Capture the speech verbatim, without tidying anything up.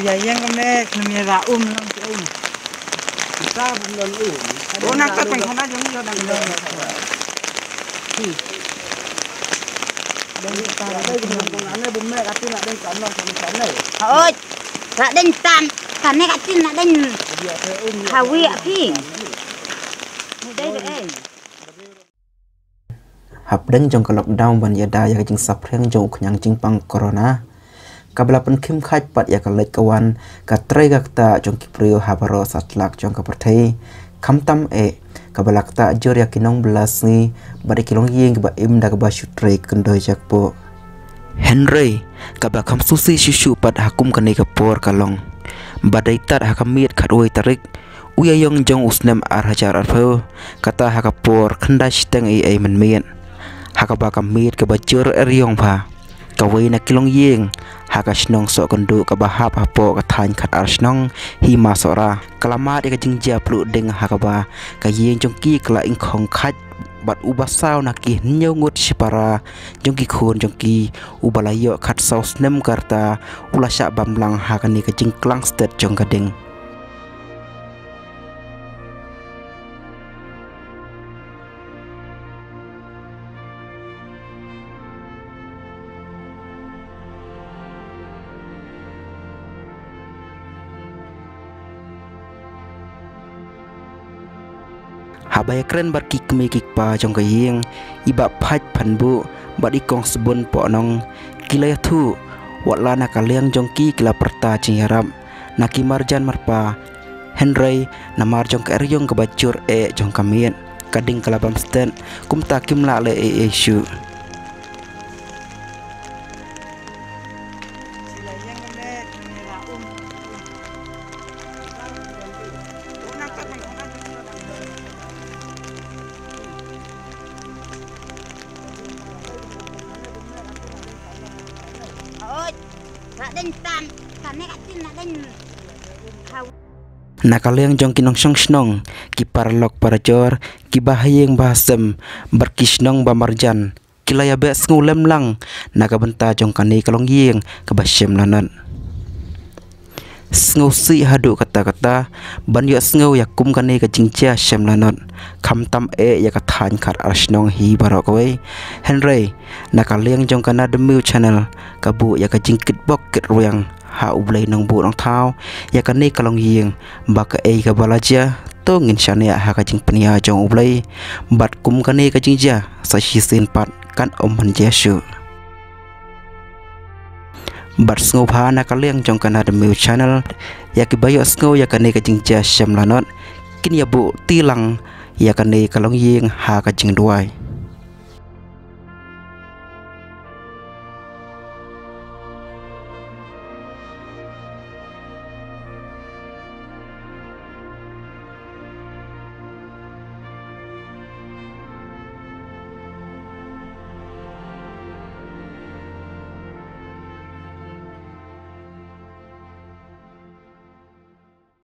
Ïa ïeng ka met, ngam ïa da um lang ki um. Kita bum don um. Oh, na ka teng khana jong ïa dang don. Oi, ka deng tan, kane ka tin na deng. Hawi phi. Mu dei de ei. Hapdeng jong ka lockdown ban ïada ïa ka jingsaphriang jong u khñiang jingpang corona, kaba la pynkhim khat pat ïa ka leit ka wan, ka trei ka ktah jong ki briew ha baroh satlak jong ka pyrthei. Khamtam eh, kaba la ktah jur ïa ki nongbylla sngi bad ïa ki longïing kiba im da kaba shu trei kyndoi jakpoh. Hynrei kaba kham sngewsih shuh shuh pat ha kum kane ka por ka long ba dei tad ha ka miet khatwei tarik u Ïaïong jong u snem ar hajar arphew, kata ha ka por khyndai shiteng eiei mynmiet, ha kaba ka miet kaba jur eriong bha, kawei na ki longïing ha ka shnong Sohkynduh kaba hap hapoh ka thaiñ Khatar Shnong, Hima Sohra, ka la mad ïa ka jingjia pluh ding ha kaba ka ïing jong ki ka la ingkhong khat bad uba saw na ki hynñiew ngut shipara jong ki khun jong ki, uba la ïoh khatsaw snem ka rta, u la shah bam lang ha kane ka jingklang stet jong ka ding. Haba ïakren bad ki kmie ki kpa jong ka ïing, i Bah Phait Phanbuh bad i Kong Sbun Pohnong, ki la ïathuh, wat la na ka liang jong ki ki la pyrta jingïarap na ki marjan marpa, hynrei namar jong ka eriong kaba jur eh jong ka miet, ka ding ka la bam stet, kumta kim lah leh ei ei shuh. Na ka liang jong ki nongshong shnong, ki paralok parajor, ki bahaïing bahasem bad ki shnong ba marjan, ki la ïa beh sngew lem lang na ka bynta jong kane ka longïing kaba shem lanot. Sngewsih haduh katta katta ban ïohsngew ïa kum kane ka jingjia shem lanot, khamtam eh ïa ka thaiñ Khatar Shnong hi baroh kawei. Hynrei na ka liang jong ka Na Dmiu Channel, ka buh ïa ka jingkitbok kitrwiang ha U Blei Nongbuh Nongthaw ïa kane ka longïing, ba kaei kaba la jia, to ngin shaniah ha ka jingpynïaid jong U Blei, bad kum kane ka jingjia sa shisien pat kan ym ban jia shuh. Bad sngewbha na ka liang jong ka Na Dmiu Channel, ïa kiba ïohsngew ïa kane ka jingjia shem lanot, kin ïa buh ti lang ïa kane ka longïing ha ka jingduwai.